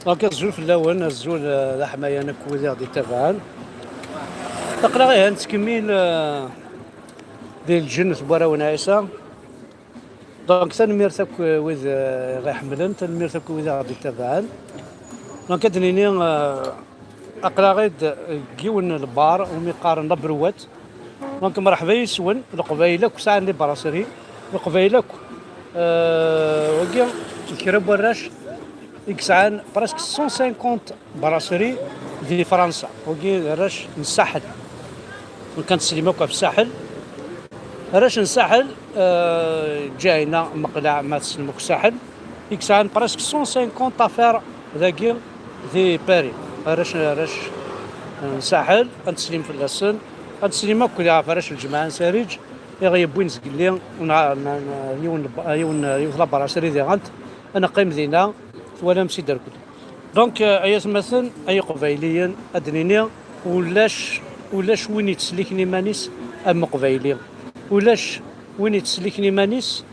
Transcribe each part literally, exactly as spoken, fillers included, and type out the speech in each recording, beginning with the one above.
Donc, azul fell-awen, azul, eh, d aḥmayan akk wid i ɣ-d-ittabaɛen. Aql-aɣ ihi nettkemmil, eh, di lǧennet n warraw n Ɛisa. Donc, tanemmirt akk, eh, wid, eh, i ɣ-iḥemmlen, tanemmirt akk wid i ɣ-d-ittabaɛen. Donc, ad d-nini, eh, aql-aɣ-id deg yiwen n lbar umi qqaren La Brouette. Donc, mreḥba yes-wen, Leqbayel akk sɛan les brasseries, Leqbayel akk, euh, wagi, kra n warrac i yesɛan presque cent cinquante brasseries di Fransa. Wagi d arrac n Saḥel. Donc, ad nsellem akk ɣef Saḥel. Arrac n Saḥel, euh, Ǧahina, Meqleɛ, ma tessnem akk Saḥel, i yesɛan presque cent cinquante affaires dagi di Paris. Arrac, arrac n Saḥel, ad nsellem fell-asen. Ad nsellem akk ɣef arrac n Lǧemɛa n Sariǧ, i ɣ-yewwin zgelli, n, n, n, yiwen, yiwen, yiwet la brasserie diɣen, ad neqqim dinna, twalam si derkli. Donc, euh, ay atmaten, ay iqbayliyen, ad d-nini, ulac, ulac win yettselliken iman-is am uqbayli. Ulac win yettselliken iman-is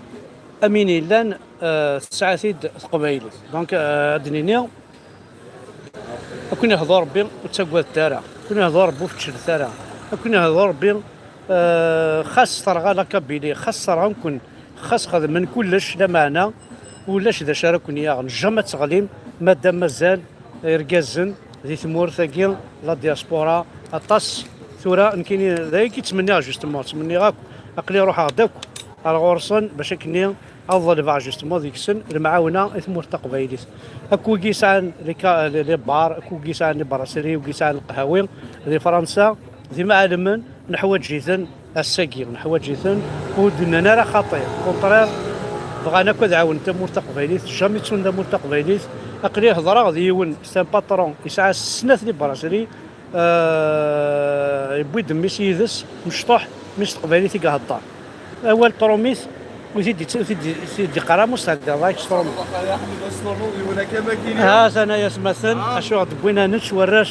am win yellan, euh, tesɛa-t-id teqbaylit. Donc, euh, ad d-nini, ad ken-ihdu Rebbi, ur ttagadet ara. Ad ken-ihdu Rebbi, ur fecclet ara. Ad ken-ihdu Rebbi, euh, xas terɣa la Kabylie, xas terɣa-nken, xas xedmen kullec, lameɛna ulac d acu ara ken-yaɣen. Jamais ad teɣlim, madam mazal irgazen di tmurt-agi, la diaspora, aṭas. Tura, nekkini, d ayagi ttmenniɣ, justement, ttmenniɣ akk, aql-i ruḥeɣ-d akk ar ɣur-sen, bac akken ad ḍelbeɣ, justement, deg-sen lemɛawna i tmurt taqbaylit. Akk wigi yesɛan les ca-, les, les bars, akk wigi yesɛan les brasseries, wigi yesɛan lqehwi di Fransa, d imɛalmen, neḥwaǧ-iten ass-agi, neḥwaǧ-iten, ur d-nnan ara xaṭi. Contraire, bɣan akk ad ɛawnen tamurt taqbaylit, jamais ttun tamurt taqbaylit. Aql-i heḍreɣ d yiwen, c'est un patron, yesɛa snat les brasseries, euh, yewwi-d mmi-s yid-s, mecṭuḥ, mi s teqbaylit i ihedder. Awal trumit, ur t-id-, ur t-id-, ur t-id-iqqar ara Musa, d Allah, s trumit. Ha-t-an ay atmaten, acu ɣ-d-wwin ad nečč warrac,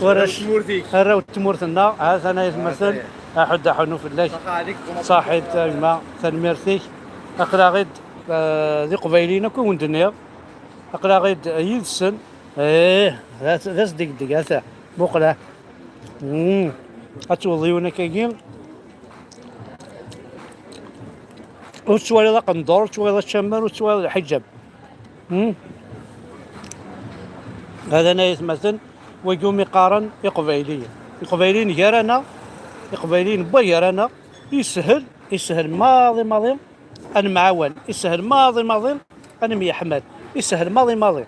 warrac, arraw n tmurt-nneɣ, ha-t-an ay atmaten, aḥud aḥunu fell-ak. Ṣaḥit a gma, tanemmirt-ik. Aql-aɣ-id, eh, d iqbayliyen akk i wen-d-nniɣ. Aql-aɣ-id yid-sen. Ih, d as-, d asdegdeg, ata, muqel-ah. Mm. Ad tewweḍ yiwen akkagi. Ur tettwaliḍ aqendur, ur tettwaliḍ acamar, ur tettwaliḍ lḥiǧab. Mm. Hada ay atmaten, wagi umi qqaren iqbayliyen. Iqbayliyen gar-aneɣ, iqbayliyen n wagar-aneɣ, yeshel, yeshel maḍi maḍi ad nemɛawan, yeshel maḍi maḍi ad nemyeḥmal, yeshel maḍi maḍi.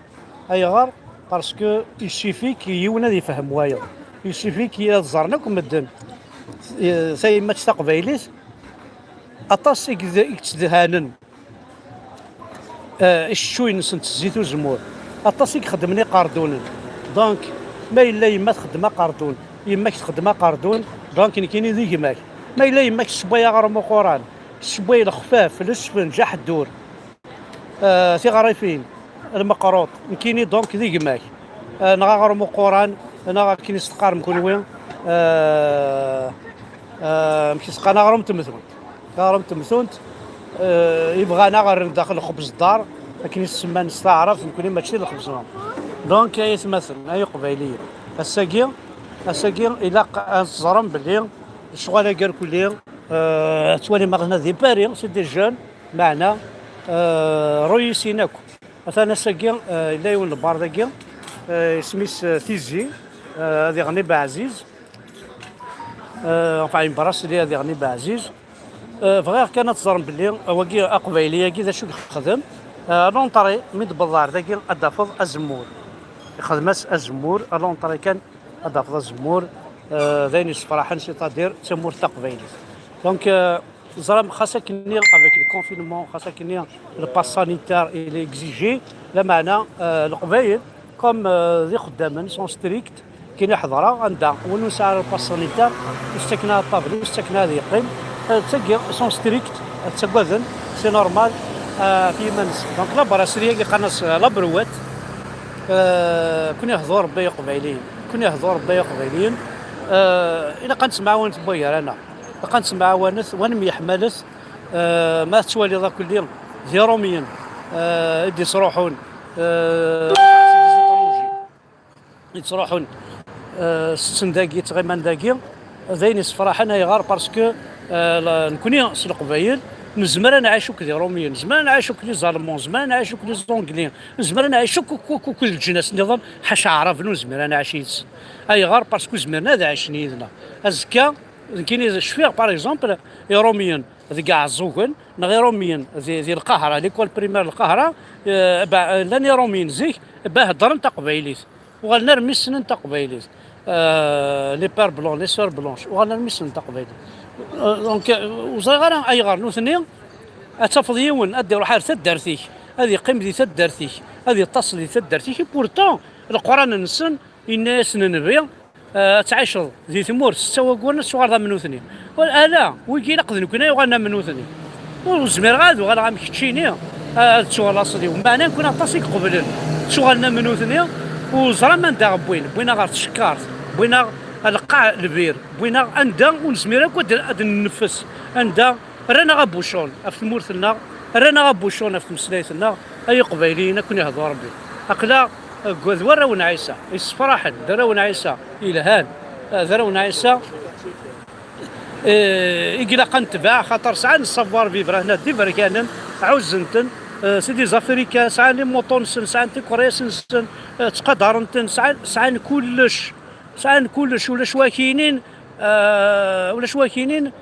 Ayɣer? Parce que il suffit que yiwen ad yefhem wayeḍ. Il suffit que ad ẓren akk medden, eh, tayemmat taqbaylit, aṭas i yed-, i yettedhanen, eh, iceččuyen-nsen n zzit uzemmur, aṭas i ixeddmen iqerdunen. Donc, ma yella yemma txeddem aqerdun, yemma-k txeddem aqerdun, donc nekkini d gma-k. Ma yella yemma-k tessewway aɣrum uquran, tessewway lexfaf, lesfenǧ, aḥeddur, eh, tiɣrifin, lmeqruṭ, nekkini donc d gma-k. Eh, neɣ aɣrum uquran, neɣ akken i s-teqqarem kunwi, eh, eh, amek i s-qqaren, aɣrum n temtunt. Aɣrum n temtunt, eh, i bɣan ad ɣ-rren daxel lxebz ddar, akken i s-semman s taɛrabt, nekkni mačči d lxebz-nneɣ. Donc, ay atmaten, ay iqbayliyen, ass-agi, ass-agi ilaq ad teẓrem belli lecɣal-agi irkelli, eh, tettwalim aɣ-, di Paris, c'est des jeunes, meɛna, eh, ruyisen akk. Atan ass-agi, eh, yella yiwen n lbar dagi, eh, isem-is, eh, Tizi, eh, ad iɣenni Beɛziz. Eh, enfin, une brasserie ad iɣenni Beɛziz. Eh, bɣiɣ kan ad teẓrem belli, eh, wagi aqbayli-agi d acu i yexdem. Eh, à l'entrée, mi d-tewwḍeḍ ar dagi, ad d-tafeḍ azemmur. Ixdem-as azemmur, à l'entrée kan ad d-tafeḍ azemmur. Eh, d ayen yessefraḥen, c'est-à-dire d tamurt taqbaylit. Donc, eh, teẓram, xas akkenni avec le confinement, xas akkenni le pass sanitaire il est exigé, lameɛna, eh, Leqbayel, comme, eh, d ixeddamen, sont stricts, kini ḥeḍreɣ anda win ur nesɛi ara le pass sanitaire, ur s-ttaken ara ṭṭabel, ur s-ttaken ara ad yeqqim. Eh, d tagi, sont stricts, ttaggaden, c'est normal, eh, ɣef yiman-nsen. Donc, la brasserie-agi qqaren-as, eh, La Brouette, eh, kuni hḍur Rebbi ay Iqbayliyen, kuni hḍur Rebbi ay Iqbayliyen, eh, ilaq ad nettemɛawan gar-aneɣ. Ilaq ad nettemɛawanet, wa nemyeḥmalet, Eh, ma tettwaliḍ akk-nni d Iṛumyen, eh, i d-yettruḥun, eh, i d-yettruḥun, eh, setten dagi, ttɣiman dagi, d ayen yessefraḥen. Ayɣer? Parce que, eh, la-, nekni s Leqbayel nezmer ad nɛic akk d Iṛumyen, nezmer ad nɛic akk d les Allemands, nezmer ad nɛic akk d les Anglais, nezmer ad nɛic akk, akk, akk, akk d leǧnas nniḍen, ḥaca Aɛraben ur nezmir ad nɛic yid-sen. Ayɣer? Parce que ur zmiren ad ɛicen yid-neɣ. Azekka, nekkini cfiɣ, par exemple, Iṛumyen deg Iɛeẓẓugen, neɣ Iṛumyen di, di Lqahra, l'école primaire Lqahra, eh, ba-, llan Iṛumyen zik, ba heddren taqbaylit. Uɣalen armi ssnen taqbaylit. Eh, les pères blancs, les sœurs blanches, uɣalen armi ssnen taqbaylit. Eh, donc, eh, ur ẓriɣ ara ayɣer nutni, ad tafeḍ yiwen ad d-iruḥ ar taddart-ik, ad yeqqim di taddart-ik, ad yeṭṭas di taddart-ik, et pourtant, Leqran-nsen, yenna-yasen Nnbi, eh, ad tɛiceḍ di tmurt setta wagguren, ad tuɣaleḍ am nutni. Wal-, ala, wigi ilaq d nekni ay yuɣalen am nutni. Ur zmireɣ ad uɣaleɣ am keččini, eh, ad ttuɣ laṣel-iw. Meɛna nekni aṭas i iqeblen, ttuɣalen am nutni, ur ẓran anda ɣ-wwin. Wwin-aɣ ɣer tcekkart, wwin-aɣ ɣer lqaɛ lbir, wwin-aɣ anda ur nezmir akk ad, ad nenneffes, anda rran-aɣ abucun ɣef tmurt-nneɣ, rran-aɣ abucun ɣef tmeslayt-nneɣ. Ay Iqbayliyen, ad ken-ihdu Rebbi. Aql-aɣ deg, d warraw n Ɛisa, yessefraḥen, d arraw n Ɛisa yelhan, d arraw n Ɛisa, eh, i ilaq ad netbeɛ, axaṭer sɛan savoir vivre, hna d iberkanen, ɛuzzen-ten, eh, c'est des Africains, sɛan les motos-nsen, sɛan tikeryas-nsen, eh, ttqadaren-ten, sɛan, sɛan kullec, sɛan kullec, ulac wakinin, eh, ulac wakinin,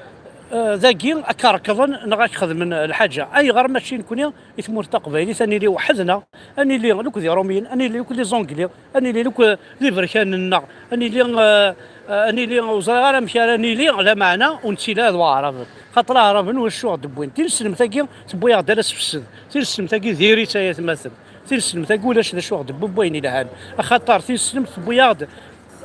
eh, dagi ad k-rekḍen neɣ ad k-xedmen lḥaǧa. Ayɣer mačči nekni i tmurt taqbaylit, ad nili weḥd-neɣ, ad nili akk d Iṛumyen, ad nili akk d les Anglais, ad nili akk d iberkanen-nneɣ, ad nili, eh, eh, ad nili, ur ẓriɣ ara amek ara nili, lameɛna ur nettili ara d Waɛraben. Xaṭer Aɛraben, ulac acu ɣ-d-wwin. Tineslemt-agi tewwi-aɣ-d ala sefsed. Tineslemt-agi diri-tt, ay atmaten. Tineslemt-agi ulac d acu ɣ-d-wwin wayen yelhan. Axaṭer tineslemt tewwi-aɣ-d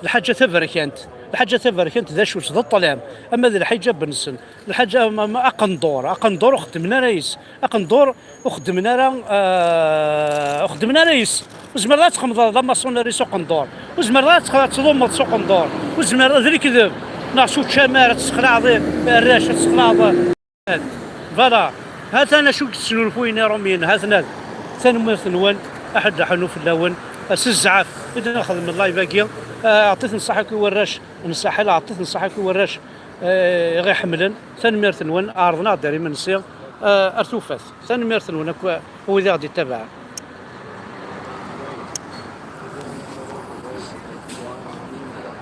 lḥaǧa taberkant. Lḥaǧa taberkant d acu-tt? D ṭṭlam. Ama d lḥiǧab-nsen, lḥaǧa, ama, ama aqendur, aqendur ur xeddmen ara yes. Aqendur ur xeddmen ara, eh, ur xeddmen ara yes. Ur zmireḍ ad txemḍeḍ d amaṣunari s uqendur. Ur zmireḍ ad tx-, ad tḍummeḍ s uqendur. Ur zmireḍ, d lekdeb. Neɣ s učamar ad tessexlaɛeḍ i-, arrac, ad tessexlaɛeḍ. Voilà. Ha-t-an acu i yesnulfuyen Iṛumyen, ha-ten-ad. Tanemmirt-nwen, aḥuddu aḥunnu fell-awen, s zzɛaf i d-nxeddem live-agi. Eh, aɛṭit nnṣaḥa akk i warrac n Saḥel, aɛṭit nnṣaḥa akk i warrac, eh, i ɣ-iḥemmlen. Tanemmirt-nwen, ɛerḍen-aɣ-d ar imensi, eh, ar tufat. Tanemmirt-nwen akk, eh, wid i ɣ-d-ittabaɛen.